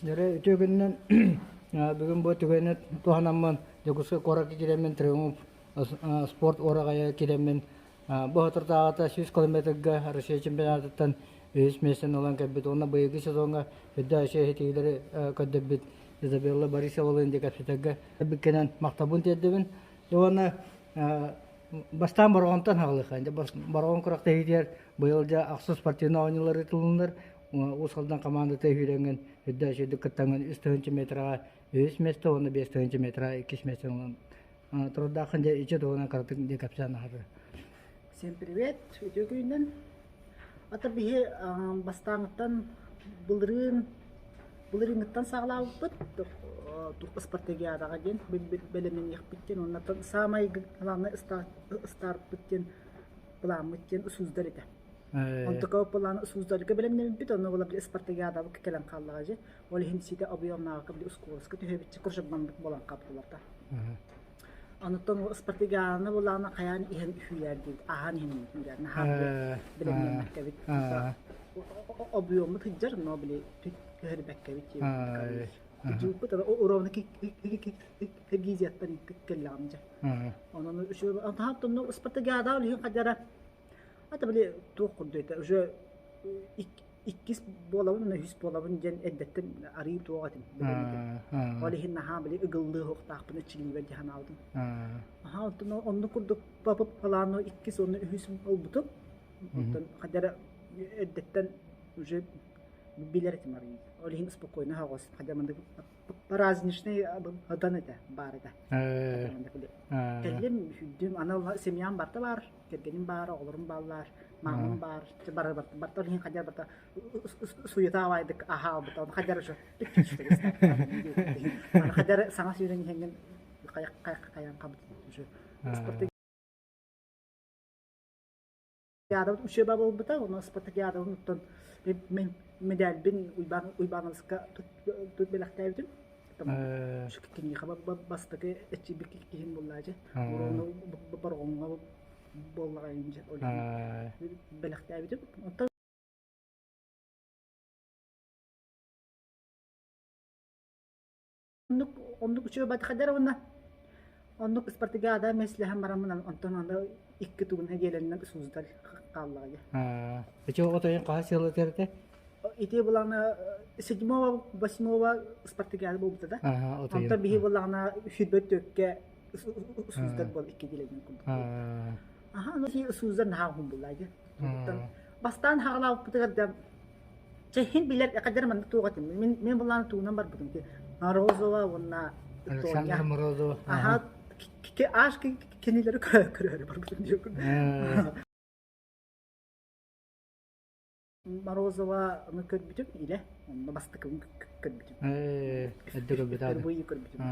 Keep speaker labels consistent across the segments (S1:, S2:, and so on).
S1: Дьэрэ үтүө күнүнэн бүгүн бу түгэни туһанаммын Дьокуускай куоракка киирэммин Триумф спорт уораҕайа киирэммин бу соторутааҕыта 100 километрга Россия чемпионатыттан үһүс миэстэни ылан кэлбит уонна быйылгы сезоҥҥа үрдэ Азия ситиһиилэри көрдөрбүт Изабелла Борисовалыын диэн кэпсэтэргэ кэлбиккинэн махталбын тиэрдэбин. Уонна бастаан Бороҕонтон хаалыахха. Бороҕон күрэхтэһиитигэр быйыл дьэ ахсыс спортивнай оонньуулар ыытылыннар. Уус Алдан хамаандата үһүрэҥҥин үрдэ үчүгэйдик кыттаҥҥын 3 тыһыынча метраҕа үһүс миэстэ уонна 5 тыһыынча метраҕа иккис миэстэ ылан турардааххын дьэ ичи туһунан кыратык дьэ кэпсээн аһары.
S2: Всем привет! Үтүө күнүнэн. Ата биһи бастааҥыттан былырыын былырыыҥҥыттан саҕалаабыппыт туох спартакиадаҕа диэн бэлэмнэниэхпит диэн уонна саамай главное ыстаарпыт диэн плааммыт диэн Суздаль этэ. Онтука план Суздальга бэлэмнэммиппит, онно була били спартакиадабыт кэлэн хааллаҕа дьэ. Ол иһин ситэ объемнааҕы били ускуоласка түһэбитчэ куржабманнык буолан хаалбытылар Онуттан спартакиаданы булаана хайаан иһэн үһүйээр диэбит, аһаан иһэн үһүйээр, наһаа бэлэмнэммэккэбит. Объеммут сылдьар, но били түһэрбэккэбит диэбит. Дьууппут уровна Киргизияттан кэллэҕим дьэ. Онон үчүгэй спартакиада ол иһин хадьара Ата били туох курдук этэ уже иккис буолабын уонна үһүс буолабын диэн эрдэттэн арыы туох этим билэн Ол иһин наһаа били ыгыллыы уохтаахпын эчиллиибэр дии санаабытым. Аха онтон оннук курдук папа иккис уонна үһүс ылбытым. Онтон хадара эрдэттэн уже билэр этим арыы. Ол иһин спокойно хаҕос хадьа маннык праздничный ыдан этэ баар этэ. Кэллим, үһүйдүм, аны семьям барта баар. Кэргэним баар, оҕолорум бааллар, маамам баар, бары барта иһин хадьар барта суета абайдык аһаалбыта, оны хадьар уже хадьар саҥа сүүрэн иһэҥҥин хайан хабыт уже спартакиада учеба буолбута, онно спартакиадабын оттон мен медальбин Уйбан Уйбановска тут бэлэхтээбитим. Киниэхэ бастакы эччийбит киһим буоллаачы. Уруну борҕоҥҥо буоллаҕа бэлэхтээбитим. Оттон оннук оннук үчүгэй батхадар уонна оннук спартакиада мэслэһэн бараммын онтон аны икки тугун нэдиэлэннэн Суздаль хааллаҕа дьэ.
S1: Ити оҕотойун хаһа сыала этэ?
S2: Ити булаҕына седьмого восьмого спартакиада буолбута да. Онтон биһи булаҕына сүүрбэт түөккэ Суздаль буол икки дилэнин курдук. Аха, ну Суздаль наһаа уһун буллаа дьэ. Бастаан хаҕалаабыппытыгар да Чэһин билэр хадьар маннык туох этим. Мин мин булаан туунан барбытым ки Морозова уонна
S1: Александра Морозова.
S2: Аха, аш кинилэри көрөөрү барбытым диэкин. Морозованы көрбүтүм илэ, онно бастакыбын көрбүтүм.
S1: Эрдэ көрбүт
S2: Впервые көрбүтүм.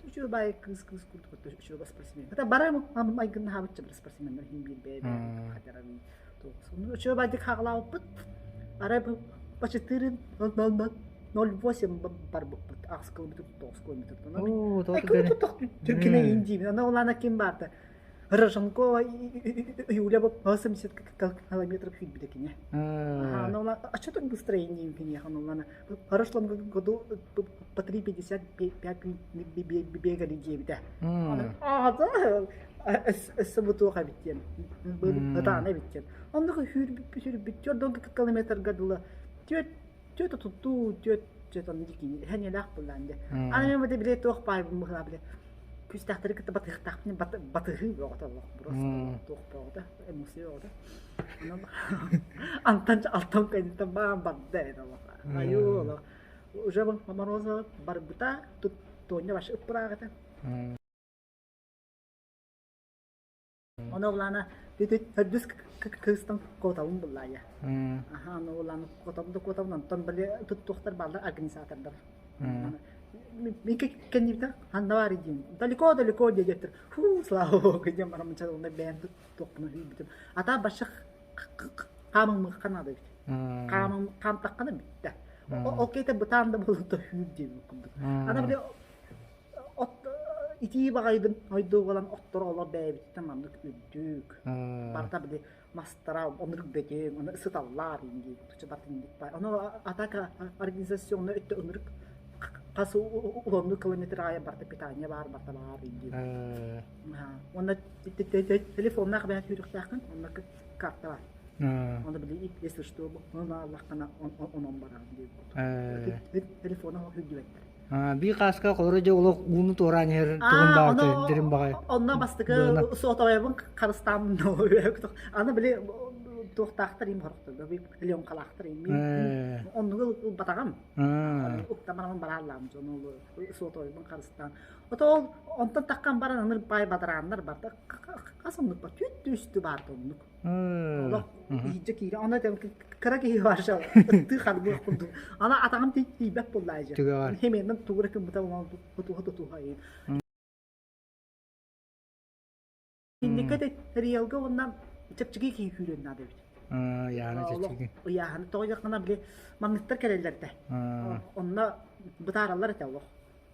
S2: Үчүгэй баай кыыс кыыс курдук үчүгэй спортсмен. Это бары майгыннаһабытча бір спортсменнар хин биир бэйэ бэйэ Үчүгэй баайдык хаҕалаабыппыт. Арай по 4.08 барбыппыт. Аҕыс километр, 9 километр. Түркүнэ индиибин. Ана улаана ким баарта? Роженкова Юля 80 километров сүүрбүтэ кини. Она а что так быстро индиибин Она в прошлом году по 3.55 бегали диэбитэ. Аа да өссө бутуох эбит диэн. Ытаана эбит диэн. Оннук сүүрбүппүт сүүрбүт 4 километрга дылы түөрт түөрт отуттуу түөрт түөрт онно дикини хэньэлээх буллаан дьэ. Аны мен били туох баайбын быһылаа били күүстээхтэри кытта батыһыктаахпын батыһыы бөҕөтө олох просто туох бөҕөтө эмоция бөҕөтө. Онон антан алтан кэнниттэн баан барда это олох. Айуу олох. Уже Морозова барбыта, тут Тоня вообще ыппыраах этэ. Ону улаана төрдүс кыыстан куотабын буллаайа. Аха, ону улаана куотабын да куотабын, онтон били туттуохтар бааллар организатордар. Мен кэннибитэ ханна бар диим. Далеко-далеко диэжеттер. Фу, слава богу, диэн бараммын чалымда бэйэм туохпун үүйбүтүм. Ата башах хаамыммыкка наада эбит. Хаамым хаамтаххына бүттэ. Ол кейте бытаан да буолута хүүр диэн курдук. Ана били от итии баҕайыбын ойдуу буолан отторо олор бэйэбититтэн маннык үрдүк. Барыта били мастара оннук бөдөҥ, ону сыталлар инди бартын баар. Ону атака организационно өттө ынырык хас улонну километр аайы барта питание баар барта баар инди. Онно телефоннаах бэйэ сүүрүхтээххин, онно карта бар. Онно били если что, онон онон баран диир. Телефона хүрдүбэттэр.
S1: Биир хааска холоро дьэ олох ууну туораан иһэр тугун баҕа дирин баҕай.
S2: Онно бастакы сотовайбын харыстаамын аны били туохтаахтар им хорохтор пленкалаахтар им оннугу ылбатаҕым уктамарабын барааллаам дьон сотовайбын харыстаан ото ол онтон таххан баран ыныр баай бадарааннар барда хас оннук ба түт түстү баар оннук Олох иһирдьэ киирэ. Онно кыра киһи бар ыттыы харбыах курдук. Ана атаҕым тиийбэт буоллаа дьэ. Хеменнэн тугура кыммыта тутуха тутуха Инникке де риэлгэ уонна чэпчэки киһи күүрүөн наада эбит.
S1: Ыйааны чэпчэки.
S2: Ыйааһыны тоҕо дьахтана били манныктар кэлэллэр да. Онно бытаараллар этэ олох.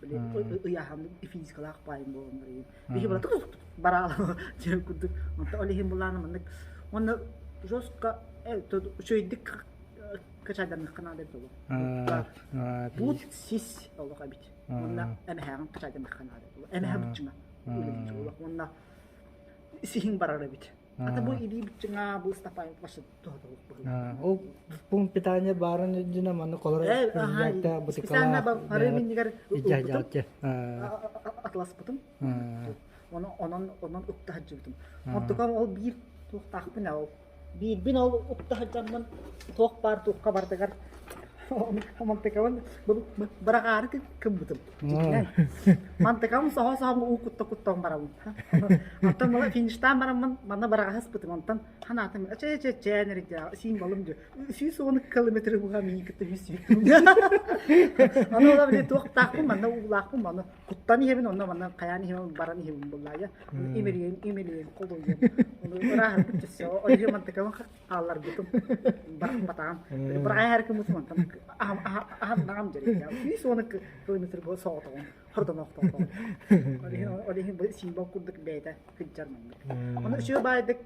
S2: Ыйааһын физикалаах баайым буолан барыйым. Биһи була бараал диэн курдук. Онто ол иһин булаана маннык уонна жестко үчүгэйдик качайданныхха наада эбит олох. Бут сис олох эбит. Уонна эмэһээҕин качайданныхха наада. Эмэһэ быччыҥа. Олох уонна сиһиҥ барар эбит. Ата бу илии быччыҥа бу ыстапаай башы
S1: Ол пункт питания баарын үрдүнэ манна колор
S2: Специально бары миннигэр атласпытым. Онон онон укта сылдьыбытым. Онтукам ол биир туохтаахпын ол биирбин ол укта сылдьаммын туох баар туохха бардыгар мантыкабын быраҕаары кыммытым. Мантыкам соһо-соһо уу кутта-куттан барабын. Онтон мала фиништаан бараммын манна быраҕаһыспытым. Онтон Ханаатым чэ чэ чээн эрэ символым дьэ 110 километры буһа миин кытта үс Аны ола били туохтаахпын манна уулаахпын манна куттан иһэбин онно манна хайаан иһэбин баран иһэбин буллаайа имириэн имириэн холуйум ону ырааһырбыт төссө ойу мантыкабын хаалларбытым барахпатаҕым быраҕай кымытым онтон аһам дьэрийдэ 110 километр бу соҕотоҕун хордоноохтоохтоҕун ол иһин бу символ курдук бэйэтэ сылдьар маннык. Ону үчүгэй баайдык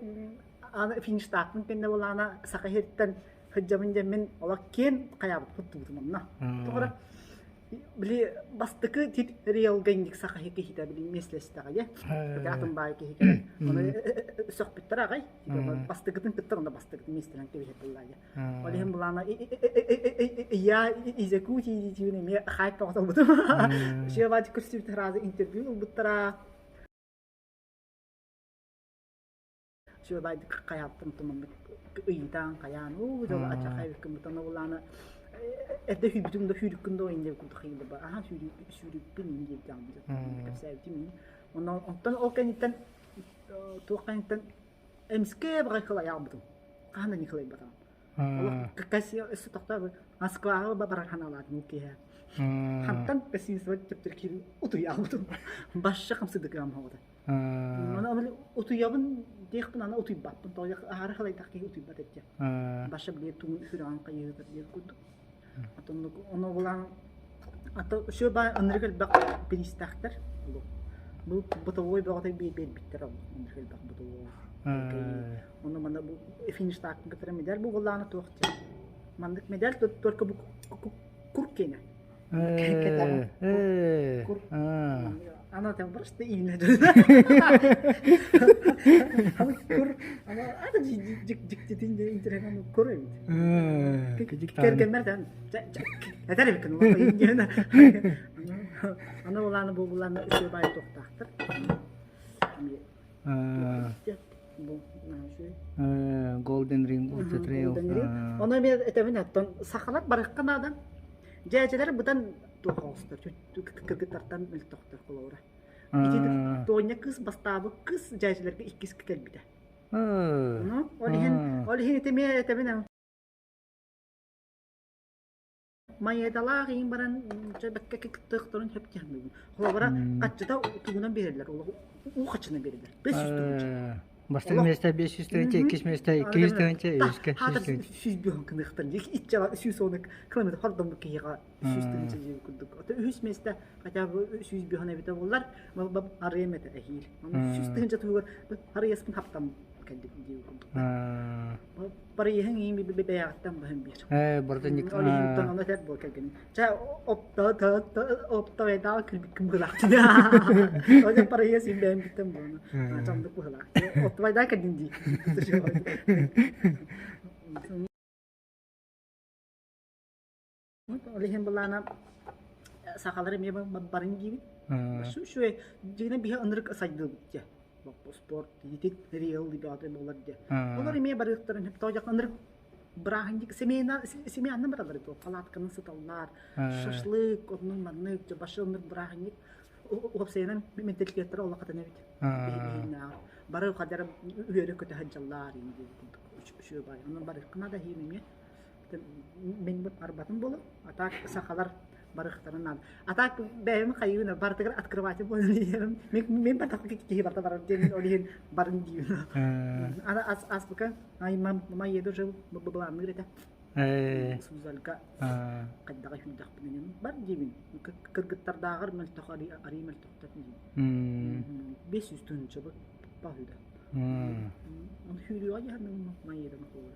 S2: аны фиништаахпын кэннэ буолаана саха иһиттэн сылдьабын диэммин олох киэн хайаабыт куттубутум онно. Тоҕо били бастакы тит реалга инник саха киһитэ били миэстэлэстэҕэ атын баай киһи кэлэн ону сөхпүттэр аҕай бастакытын кытта онно бастакытын миэстэлэн кэбиһэр буоллаайа Ол иһин былаана я из Якутии диэн эмиэ хайп тоҕотолбутум. Үчүгэй көрсүбүт сразу интервью ылбыттара. Үчүгэй хайааттан туманнык ыйытаан хайаан уу дьол ачахай кыммытан улаана эрдэ сүүрбүтүм да сүүрүккүн да инде курдук хайылба аха сүүрүкпүн ин диэбит кэпсээбитим онон онтон ол кэнниттэн туох кэнниттэн эмискэ баҕай кылайаабытым хаһан да николайбатаҕым Олох өссө тохтоо Москваҕа барар ханаалаатым киэһэ. Хантан гостиницаҕа төптөр киирин утуйаабытым. Башша хамсыдыкыам хоҕото. Аны аны утуйабын диэхпин аны утуйбаппын. Тоҕо аһары халайдах киһи утуйбат этэ. Башша биле тугун сүрэҕин хайыытар диэн курдук. Отоннук ону булан ата үсүө баай ынырык элбэх бириистээхтэр. Бу бытовой бөҕөтө биэрбиттэр ол ынырык элбэх бытовой. Ону маны бу фиништаакпын кытары медаль бу буоллаҕына туох диэн. Маннык медаль только бу кур киэнэ. Кур. Ана там просто имя. Кур. Ана ата дьиктитин де интернет кур эбит. Кэргэммэр дан этэр эбиккин Аны улааны бу булааны үчүгэй баай туохтаахтар.
S1: Golden Ring Ultra Trail.
S2: Ону эмиэ этэбин оттон сахалар барыахха наада. Дьээдьэлэр быдан туох оҕустар кыргыттартан мөлтөхтөр холобура. Ити Тоня кыыс бастаабыт кыыс дьээдьэлэргэ иккис кэлбитэ. Ну, ол иһин ол иһин ити эмиэ этэбин Майыадалаах иин баран дьэ бэккэ кыттыахтарын сөп диэхмин. Холобура, хаччыта тугунан биэрэллэр, уу хаччынан биэрэллэр. 500 тыһыынча.
S1: Бастакы миэстэ 500 тыһыынча, иккис миэстэ 200 тыһыынча, үһүскэ 100 тыһыынча.
S2: 100 кыныахтан иччэ 110 километр хордоммут киһиэхэ 100 тыһыынча диэн курдук. Ото үһүс миэстэ хотя бы 100 эбитэ буоллар, арыйам этэ эһиил. 100 тыһыынча туһугар арыйаспын хаптам. кэллим дии курдук. Парыйыһыҥ иин бэйэҕиттэн быһан биэр.
S1: Ээ, барыта ник
S2: Ол иһин ону этэр буол кэргэним. Чэ, оптовайдааҕы күлбүккүн быһылаахтын. Ол парыйа син бэйэм бүттэн буолуну. Чамдык быһылаах. Оптовайдаа кэллин дии. Ол иһин былаана сахалар эмиэ барын диибит. Үчүгэй дьиҥинэн биһи ынырык сайдыыбыт дьэ. Спорт итит реал ребята буолар дьэ. Олор эмиэ барыахтарын сөп. Тоҕо ынырык бырааһынньык семейна семьянан бараллар дуо палатканан сыталлар, шашлык, оннук маннык дьэ башы ынырык бырааһынньык уопсайынан менталитеттара улахатан эбит. Биһиги бары хадара үөрэ көтө сылдьаллар диэн курдук үчүгэй баай. Онон барыаххына да иһин эмиэ Мин барбатым буолуо. А так сахалар барыахтарын наада. А так бэйэм хайыына барытыгар открыватель буолан иһэрим. Мин бардах киһи барта барар диэн ол иһин барын диибин. Ана ас аспыка ай мам мама еду жил былаанныыр этэ. Сузальга хайдаҕа сүүрдэхпинэн бар диибин. Кыргыттардааҕар мөлтөх арыы мөлтөхтөр диибин. 500 тыһыынча баһыыда. Оны сүүрүөҕэ дьаһанным майыдан холура.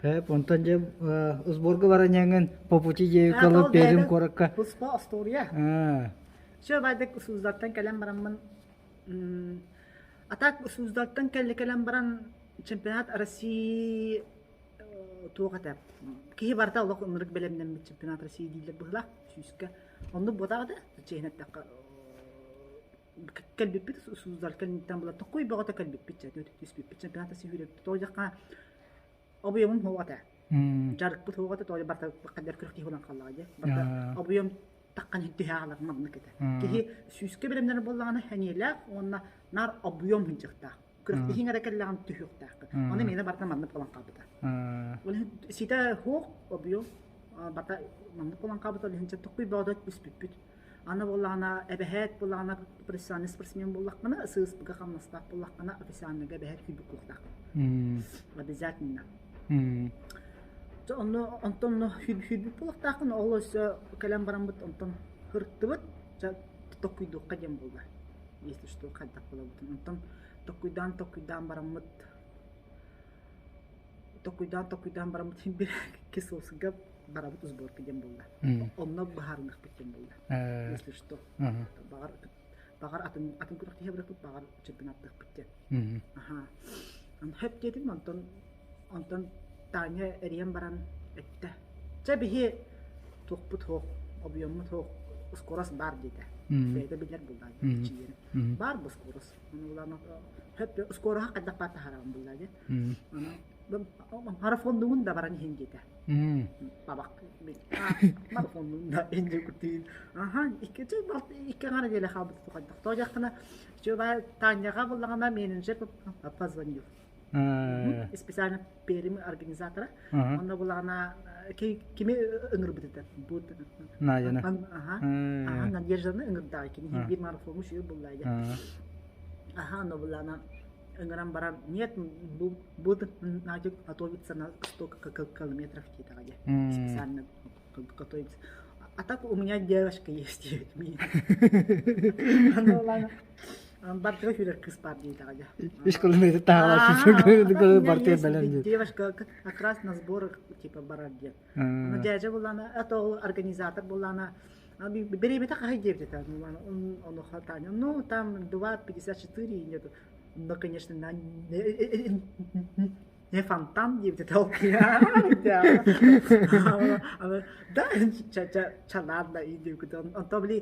S1: Ээ, онтон дьэ сборга баран иһэҥҥин по пути диэбиккэ Пермь куоракка
S2: Туспа остуоруйа. Все байдык Суздальтан кэлэн бараммын а так Суздальтан кэлли кэлэн баран чемпионат России туох этэ киһи барыта олох ынырык бэлэмнэммит чемпионат России дииллэр быһыылаах сүүскэ оннук буотаҕа да чиэһин эттэххэ кэлбиппит Суздаль кэнниттэн була токуй бөҕөтө кэлбиппит чэ түспүппүт чемпионата сүүрэппит тоҕо объемун хуоҕа этэ дьарыкпыт хуоҕа этэ тоҕо барта хаддар күрэх киһи буолан хааллаҕа дии барта объем таххан түһэ хаалар маннык этэ киһи сүүскэ бэлэмнэнэр буоллаҕына сэниэлээх уонна наар объем сылдьыахтаах күрэхтэһииҥ эрэ кэллэҕин түһүөхтээххин ону миэнэ барыта маннык буолан хаалбыта ол иһин ситэ суох объем барыта маннык буолан хаалбыта ол иһин токуй бөҕөтө түспүппүт Аны буоллаҕына эбэһээт буоллаҕына профессиональный спортсмен буоллаххына, сыыспыга хамнастаах буоллаххына официальныйга эбэһээт күүрбүт куохтааххын. Обязательно. Онно онтон сүүрбүт буолуохтааххын, ол өссө кэлэн бараммыт онтон һырыттыбыт, дьэ токкуйдуохха диэн буолла. Если что хайдах буолабытын. Онтон токкуйдаан токкуйдаан бараммыт Токуйдаан токуйдаан бараммыт син бир кисловскга барабыт сборка диэн буолла. Онно быһаарыныахпыт диэн буолла. Если что. Баҕар баҕар атын атын күрэхтэһэ барыахпыт, баҕар чемпионаттыахпыт диэн. Аха. Хөп диэтим, онтон онтон Таня эрийэн баран эттэ. Чэ биһи туохпут суох, объеммут суох, скорость баар диэтэ. Бэйэтэ билэр буолла чиерин. Баар бу скорость. Ону хөп скороһа хайдах баар таһаарабын булла дии. Марафоннугун да баран иһин диэтэ. Бабак марафоннугун да инде кутуйун. Аха, икки икки аҥара диэлэ хаалбыт тухайдах. Тоҕо Чуба Таняҕа буллаҕына менеджер позвонил. Специально Пермь организатора. Онно буллаҕына кими ыҥырбыт этэ? Бу
S1: Надяны.
S2: Аха. Аха, Надежданы ыҥырдаҕа кини биир марафону сүйүр булла. Аха, онно буллаҕына ыҥыран баран нет будет Надя готовиться на 100 километров диэтэҕэ дии специально готовиться а так у меня девушка есть диэбит миин бардыга сүүрэр кыыс баар диэтэҕэ дии
S1: Үс километр таһаҕалаах бартыгар бэлэм диэн
S2: девушка как раз на сборах типа барар диэн аны дьээдьэ буллаана это ол организатор буллаана бириэмэтэ хаһый диэбит этэ ону Таня ну там 2,54 нету Ну, конечно, на не фонтан диэбит этэ ол да чалаан диэбит онто били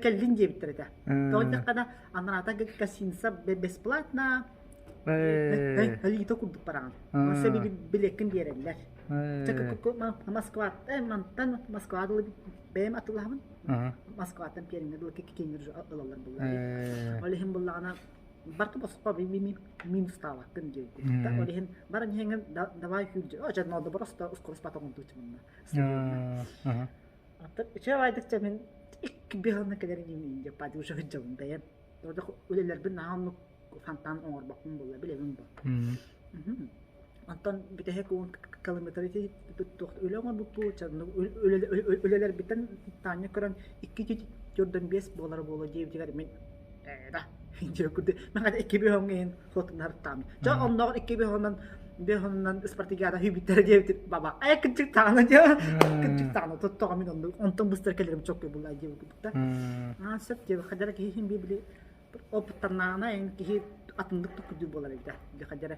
S2: кэллин диэбиттэр этэ тоҕо диэтэххинэ анараата гостиница бесплатно элита курдук бараҕын маса билиэккин биэрэллэр Москва мантан Москва дылы бэйэм атылаһабын Москваттан Пермьҥэ дылы киҥир ылаллар буллар ол иһин буллаҕына барты босхо минустаабаккын диэбит ол иһин баран иһэҥҥин давай сүүрдэ о дьэ ноодо просто ускурус батоҕун туучумунна Үчүгэй мин икки быһална кэлэр иним деп бади уже сылдьабын бэйэм үлэлэрбин наһаа оннук фонтан оҥорбоппун буолла билэбин бу. Онтон бүтэһик уон километр үлэ оҥорбуппут, үлэлэрбиттэн таанньа көрөн 2,45 буолара буолуо диэбитигэр мин ээ дьэ курдук мин 2,5 иһин хотуннарыттаам. Дьэ оннооҕор 2,5-онон спартакиада хүйбүттэрэ диэбитин баба э кырдьык даҕаны дьэ кырдьык даҕаны тоттоҕо мин оннук онтон быстар кэлэрим чоккой булла диэбит курдук да. Сөп диэбит хадара киһи иһин били опыттаннаҕына эн киһи атыннык туккудуу буолар эбит хадара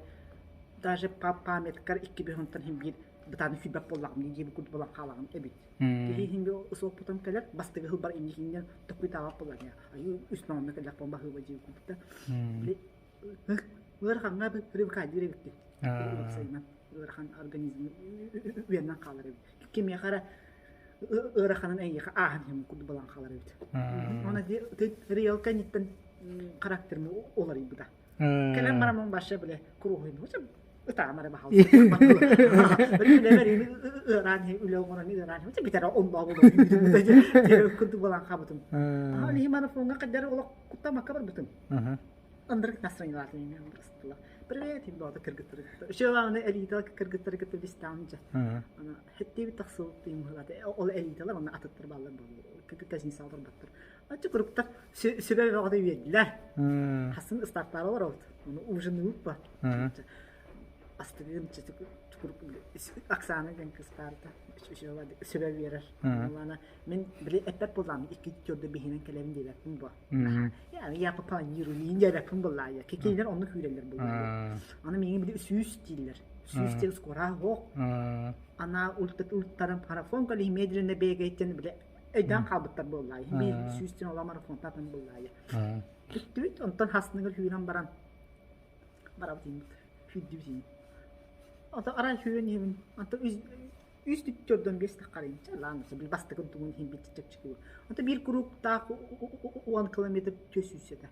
S2: даже памяткар 2,5-тан иһин биир бытааны сүрбэт буоллаҕым дии диэбит курдук буолан хаалаҕын эбит. Киһи иһин суоппутун кэлэр бастакы сылбар инникиннэн токуйтаабат буолар айыы үс маҥна кэллэх буолан баһыыба дии курдук да. Ыарахаҥҥа привыкайдыыр эбиккин. Уопсайынан ыарахан организм үөннэн хаалар эбит. Кимиэхэ эрэ ыараханын эйиэхэ ааһан иһэн курдук балан хаалар эбит. Она реал кэнниттэн характерым уларыйбыта. Кэлэн бараммын баша биле куруһуйну ытаамары баһал. Үлэбэр ыараан үлэ оҥорон ыараан битэрэ онноо болон курдук балан хаабытым. Аха лиһи марафоҥҥа каддары олох куттамакка барбытым. Ындрык настроениялаатын ыстыла. Привет, им боото кыргыттары кытта. Үчүгэй элита кыргыттары кытта бистаан дьэ. Ана хеттиби тахсыбыт тыым хылаты. Ол элиталар онно атыттар баллар бу. Кыргыттар баттар. Аччы куруктар сүбэ бөҕөтө үөрдүлэр. Хасын ыстартаары олоробут. Ону ужинууппа. Астыгын Оксана диэн кыыс баарда. Сүбэ биэрэр. Ана мин били эппэт буоллаҕым икки төрдө биһинэн кэлэбин диэбэппин буо. Я по планирую диэбэппин буоллаайа. Кинилэр оннук күүрэллэр буоллаайа. Аны миигин били сүүс дииллэр. Сүүс диэн скоро оһох. Ана ултарым марафон кэлиһи медленно бегайтен били өйдөөн хаалбыттар буоллаайа. Биир сүүс диэн ола марафонтан буоллаайа. Бүттүбүт, онтон хасныгар хүүрэн баран барабыт иһиммит. Сүүрдүбүт иһин. Ото арай сүүрэн иһэбин. Онтон үс төрдөн биэс таххарыйын ладно бил бастакын тугун иһин бит чэпчэки Ото биир курууктаах уон километр түөс сүүсэтэ.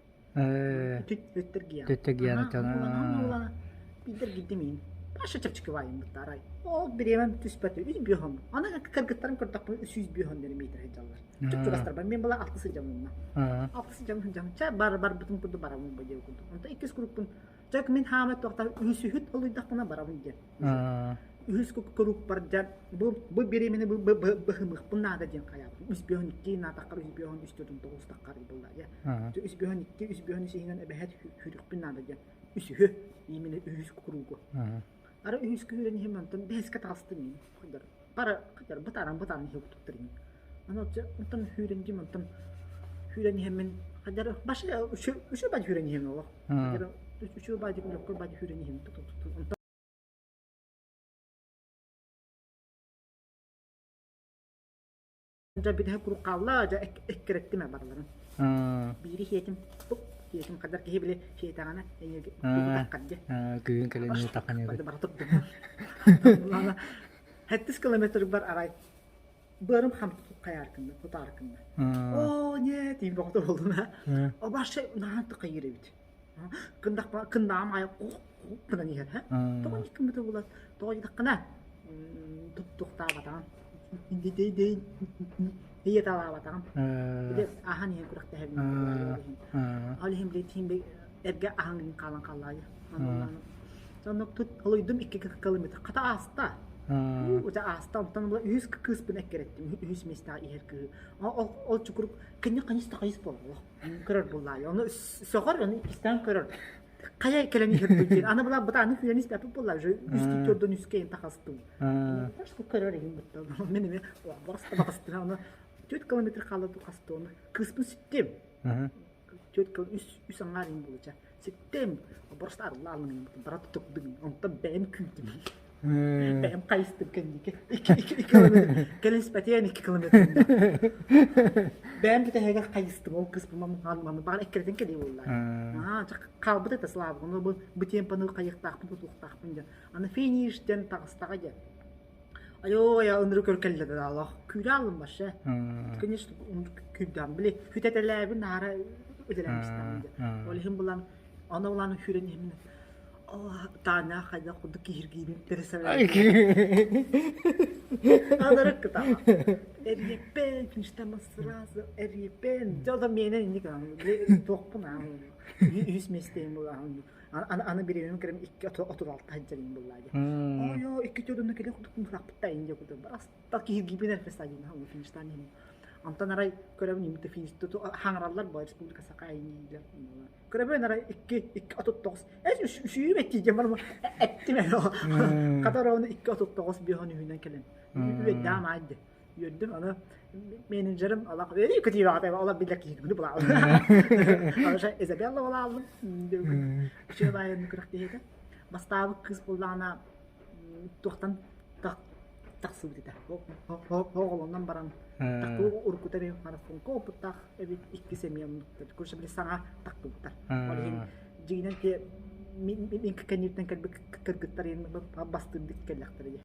S2: Төттөр гиан.
S1: Төттөр гиан
S2: Биидер гиддим иин. Паша чэпчэки баайым быттаарай. Ол бириэмэм түспэт үс биэһон. Аны кыргыттарым көрдөхпүн 305 дери метр сылдьаллар. Чуп-чугастар мен была алты сылдьаммын. Алты сылдьам сылдьам. Ча бар барбытым курдук барабын бу диэ курдук. Онто иккис курукпун Чак мин хаама туохта үһүсүһүт олуйдахпына барабын диэн. Үһүс куруппар дьэ бу бу бириэмэни бу быһымыахпын наада диэн хайаабытым. Үс биэһон икки наатаххар үс биэһон үс төрдүн тоҕус таххар буолла дьэ. Үс биэһон икки үс биэһон үс иһинэн эбэһэт хүрүхпүн наада диэн. Үсүһү именно үһүс куругу. Ара үһүс күһүрэн иһим онтон бэһискэ таҕыстым мин. Бара хадьар бытааран бытааран иһэ кутуктар ини. Аны онтон хүүрэн дим онтон хүүрэн иһэммин хадьар башы үчү үчү бад хүүрэн иһэм олох. Хадьар үчү бадик лөккөр бад хүүрэн иһэм онтон дьэ бүтэһик куруук хаалла дьэ эккирэттим барыларын. Биири хиэтим тук хиэтим хадар киһи били хиэтэҕинэ эйиги таххар дьэ.
S1: Күһүн кэлэн таххан
S2: бара турдум. Хэттис километр бар арай быарым хам хайааркынна, хутааркынна. Оо, нет, тиин боҕото болдум ha. О башы наһаа тыкайыр эбит. Кындах кындаам ай кук гынан иһэр ha. Тоҕо иккиммите булат, тоҕо дьаххына туттуктаабатаҕым. Ийэ талаабатаҕым. Били ахан иһэн күрэхтэһэбин. Ол иһин били тиин эргэ аһаҥын хаалан хааллаайы. Оннук тут олуйдум икки километр. Хата ааста. Уже ааста. Онтон була үһүс кыыспын эккирэттим. Үһүс миэстэҕэ иһэр кыыһы. Ол ол чукурук кынньа ханьыс да хайыс буолла. Көрөр буллаайы. Ону сөҕөр, ону иккистээн көрөр. Хайа кэлэн иһэр диэн. Аны була бытааны хүлэн испэппит буолла. Уже үс төрдөн үскэ ин тахастым. Что көрөр иһин бытта. Мен эме барыста батастым. Аны 4 километр хаалла хасты оны. Кыыспын сүттүм. Түөрт кыл үс үс аҥаар иһин буолуча. Ситтим. Просто арылла алын бара тутуктум. Онтон бэйэм күүтүм. Бэйэм хайыстым кэнники. Икки икки икки километр. Кэлин испэтиэн икки километр. Бэйэм бүтэһигэр хайыстым. Ол кыыс маны баар эккирэтин кэлии буолла. Аа, хаалбыт это слава. Ону бу бу темпаны хайыахтаахпын тутуохтаахпын диэн. Аны финиш диэн таҕыстаҕа диэн. Айоо, я ынырык өр кэллэ да алах. Күүрэ алым башы. Конечно, күүрдэм. Били хүтэтэлээбин наара үлэлэммистээм дьэ. Ол иһин булан, аны улаан хүүрэн иһимин Таня хайда курдук киһиргиибин пересовет. Анарык кытаҕа. Эрийэппэн, фиништаммын сразу эрийэппэн. Дьэ, ода миэнэ инник туохпун аа үһүс миэстэйим булаан. Аны бириэмэм кэлэн 2.36 сылдьарым буоллаа дии. Ой, икки төрүннэ кэлэ курдук мураппытта инде курдук. Аста киһиргиибин эрфестадин хам фиништан иһин. Онтон арай көрөбүн имте финиш туту хаҥараллар бу республика саха айнилер. Көрөбүн арай 2 2.39. Эс үсүүм эттиидем бар эттим ээ. Хатар оны 2.39 биһон үһүнэн кэлэн. Үөддэм аайды. Үөрдүм аны менеджерим алах өрүү көтүүбэҕэ ола билэр киһи булаалым. Аны Изабелла булаалым. Үчүгэй баайын күрэхтэһиитэ. Бастаабыт кыыс буллаҕына туохтан тахсыбыт этэ. Оҕолонон баран тахтыы уруккута эмиэ марафонка опыттаах эбит иккис эмиэ оннуктар. Короче, били саҥа тахтыбыттар. Ол иһин дьиҥинэн те мин кэнниттэн кэлбит кыргыттар бастыырдык кэллэхтэрэ.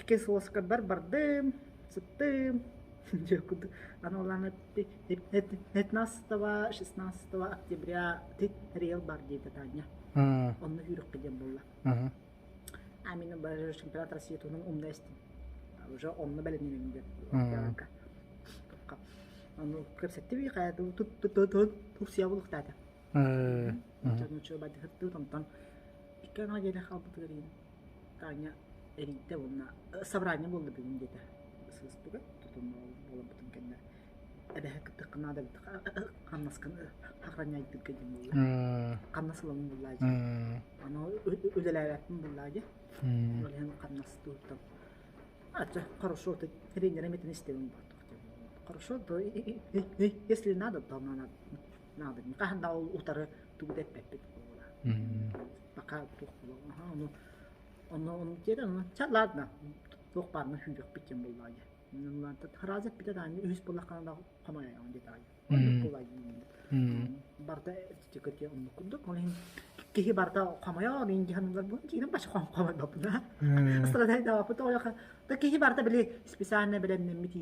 S2: Кисловскайбар бардым, сыттым. Аны улаана 15-16 октября рейл бар диэтэ Таня. Онно үүрүккэ диэн буолла. А мин чемпионат России туһунан умна истим. Уже онно бэлэмнэнэбин диэн. Ону кэпсэттибит, хайа Турция булуктаата. Дьону бадыһыттыбыт онтон икки аҥаа диэри хаалбытыгар иһин Таня эрийдэ уонна собрание буолла бүгүн диэтэ сыыспыга тутун буоларбытын кэннэ эбэһэ кыттыахха наада эбит хамнаскын охраняйдырга диэн буолла хамнас ыламын буоллаа дии аны үлэлээбэппин буоллаа дии ол иһин хамнастыыртан а хорошо ты тренером этин истэбин хорошо то если надо то надо Надо. Хаһан да ол утары тугу да эппэппит буолла. Пока туох буолуо. Ону ону ону диэн ону ча ладно туох баарына сүүрүөхпүт диэн буоллаҕа дии. Сразу эппитэ даҕаны үһүс буоллаххына да хомойоҕун диэтэҕэ дии. Оннук буолла дии. Барыта тикөтүө оннук курдук. Ол иһин киһи барыта хомойоо мин дии саныыллар бу киһи баша хомойбоппун Страдайдаабаппыт ойоха да киһи барыта били специально бэлэмнэммит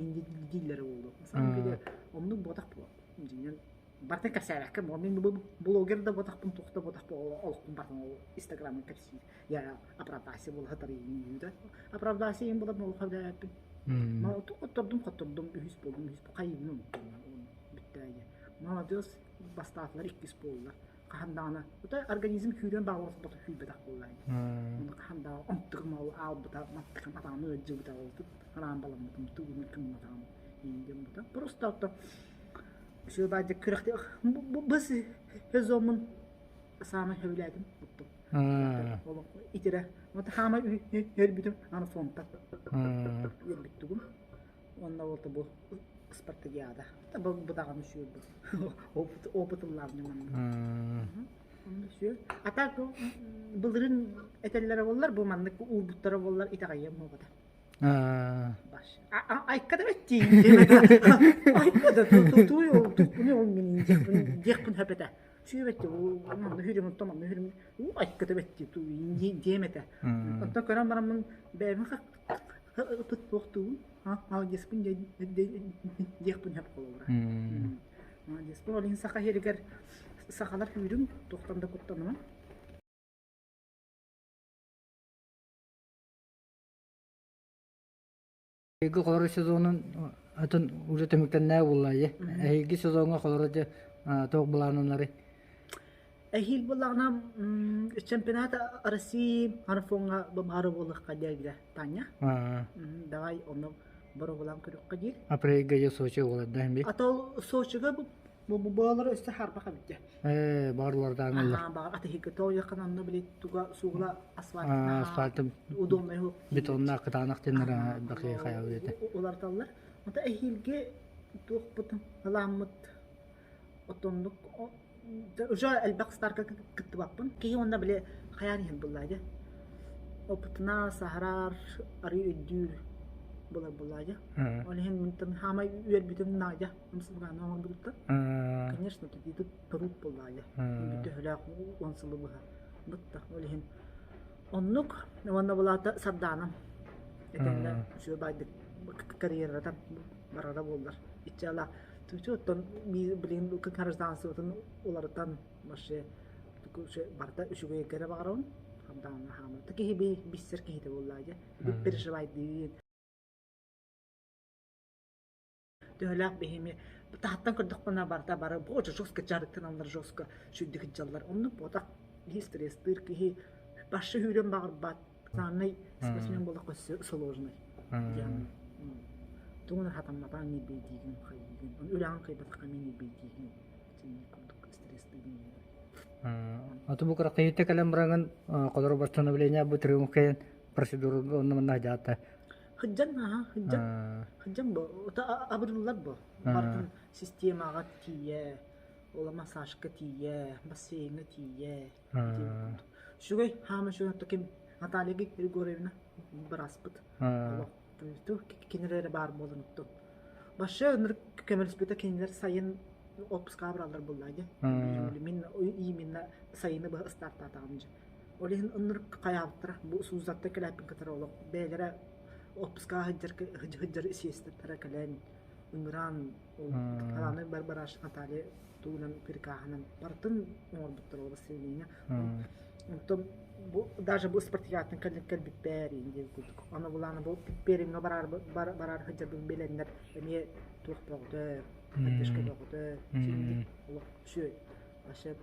S2: дииллэрэ буолуо. На самом деле оннук буотах буолуо. Дьиҥинэн барытын кэпсээбэккэ мин блогер да буотахпын туох да буотахпын олохпун барытын ол инстаграмын кэпсиир я оправдайся буола сатар да оправдайся иин буолар буолуха билээппин оттордум хоттордум үһүс буолдум үһүс хайыыбын онтон бүттээйэ молодец бастаатылар иккис буоллар хаһан даҕаны организм күүрэн баҕалас бото күүрбэтэх буоллаа оны хаһан даҕаны онтугум ол аалбыта маттыкым атаҕым ыалдьыбыта ол хараан баламмытым тугун кымматаҕым иин бута просто ото Сүөбаадьык күрэхти бу сезоммун саамай сөбүлээтим оттон. Итирэ. Вот хаамай өлбүтүм аны фонтан. Өлбүттүгүм. Онно болта бу спартакиада. Бу бу даҕаны сүөрбүт. Опыт опытыллаабын манна. Онно сүөр. А так былырын этэллэрэ боллар бу маннык уурбуттара боллар итэҕэйиэм буолбата. Айка да бэттиин Айка да тутуй ол туппуну ол мин диэхпин хөпөтө. Сүүбэтти манна хүрүм онтон манна хүрүм уу айка да бэтти диэм этэ. Онтон көрөн бараммын бэйэбин ыпыт туохтуубун молодеспын диэхпин хөп холобура. Молодеспын ол иһин саха иһигэр сахалар хүүрүм туохтан да куттаныман.
S1: Эһиги холоро сезонун атын уже түмүктэннээ буолла дии. Эһиги сезоҥҥа холоро дьэ туох былааннанарый?
S2: Эһиил буоллаҕына чемпионат России марафоҥҥа бары буолуохха диэбитэ Таня. Давай ону боруобалаан көрүөххэ диир.
S1: Апрельга же Сочи буолар да би.
S2: А то Сочига бу буолар өссө харбах эбит
S1: Ээ, баҕар
S2: Баҕар атыһыгы тоойоххан онно били туга суула асфальт
S1: асфальтым
S2: удобный
S1: бетоннаах кытаанах диэннэр бакы хайа этэ.
S2: Уларталлар. Ата эһиилги туохпут ыламмыт отоннук уже элбэх старка кыттыбаппын. Киһи онно били хайаан иһин буллаа дьэ. Опытына саһарар, арыы өйдүүр булар буллаа дьэ. Ол иһин мин хаамай үөрбүтүм наадьа. Умсулҕаны оҥорбуттар. Конечно, тут труд буоллаҕа. Төһөлөөх уон сылы быһа бытта. Ол иһин оннук уонна булаата Сардаанам этэҥҥэ үчүгэй баайдык карьерата барара буоллар. Иччала түчү оттон билигин гражданствотын уларытан вообще барыта үчүгэйгэ эрэ баҕарабын. Сардаана хаамар. Киһи биссэр киһитэ буоллаҕа дьэ. Переживайдыын. Төһөлөөх биһими Таһаттан көрдөхпүнэ барыта бары боже жестко дьарыктаналлар жестко сүрдүк сылдьаллар. Оннук буотах киһи стресстыыр киһи башы сүүрэн баҕарбат. Сааннай спортсмен буоллахха сложный. Диэн тугун хатамматаан ньирбэйдиигин хайыыгын. Үлэҕин кыайбатахха эмиэ ньирбэйдиигин. Синник курдук стресстыыгын.
S1: Аты бу кыракыйыта кэлэн бараҥын холоро восстановление бу тренировкайын процедура онно манна дьаата.
S2: Хыджан аха хыджан хыджан бу абырыллар бу бартын системаҕа тиийэ ола массажка тиийэ бассейҥа тиийэ үчүгэй хаама үчүгэй ким Наталья Григорьевна быраспыт кинилэр эрэ баар буолан оттон Вообще ынырык көмөлөспүтэ кинилэр сайын отпускаҕа бараллар буоллаа дии. Мин именно сайыны быһа ыстаартаатаҕым дьэ. Ол иһин ынырык хайаабыттара бу Сузатта кэлээппин кытары олох бэйэлэрэ отпускаҕа сылдьар сылдьар сиэстэрэ кэлэн ыҥыраан ол Алана Барбараш Наталья тугунан прикаһынан барытын оҥорбуттар ол бассейҥа. Онтон бу даже бу спартакиадаттан кэлин кэлбиппэр диэн курдук. Аны булаана бу Пермҥэ барар барар сылдьарбын билэннэр эмиэ туох бөҕөтө, поддержка бөҕөтө, синник олох үчүгэй. Вообще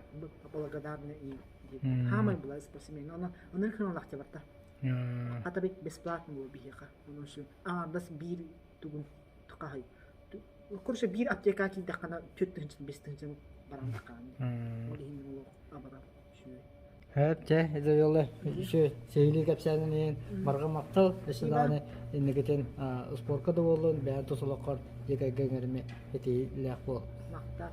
S2: благодарна им диэн. Хаамай була спортсмен. Оны ынырык хыналаах барта. Хата бит бесплатно буол биһиэхэ. Ону үчүн аҥардас биир тугун хаһый. Короче, биир аптека киирдэххинэ 4 5 тыһыынча баран таххаан. Ол иһин олох абарар үчүгэй.
S1: Хөп, чэ, это үчү сиһилии кэпсээнин иһин барҕа махтал, өссө даҕаны инникитин спорка да буоллун, бэйэн тус олоххор дьиэ кэргэҥҥэр эмиэ этиилээх буол.
S2: Махтал.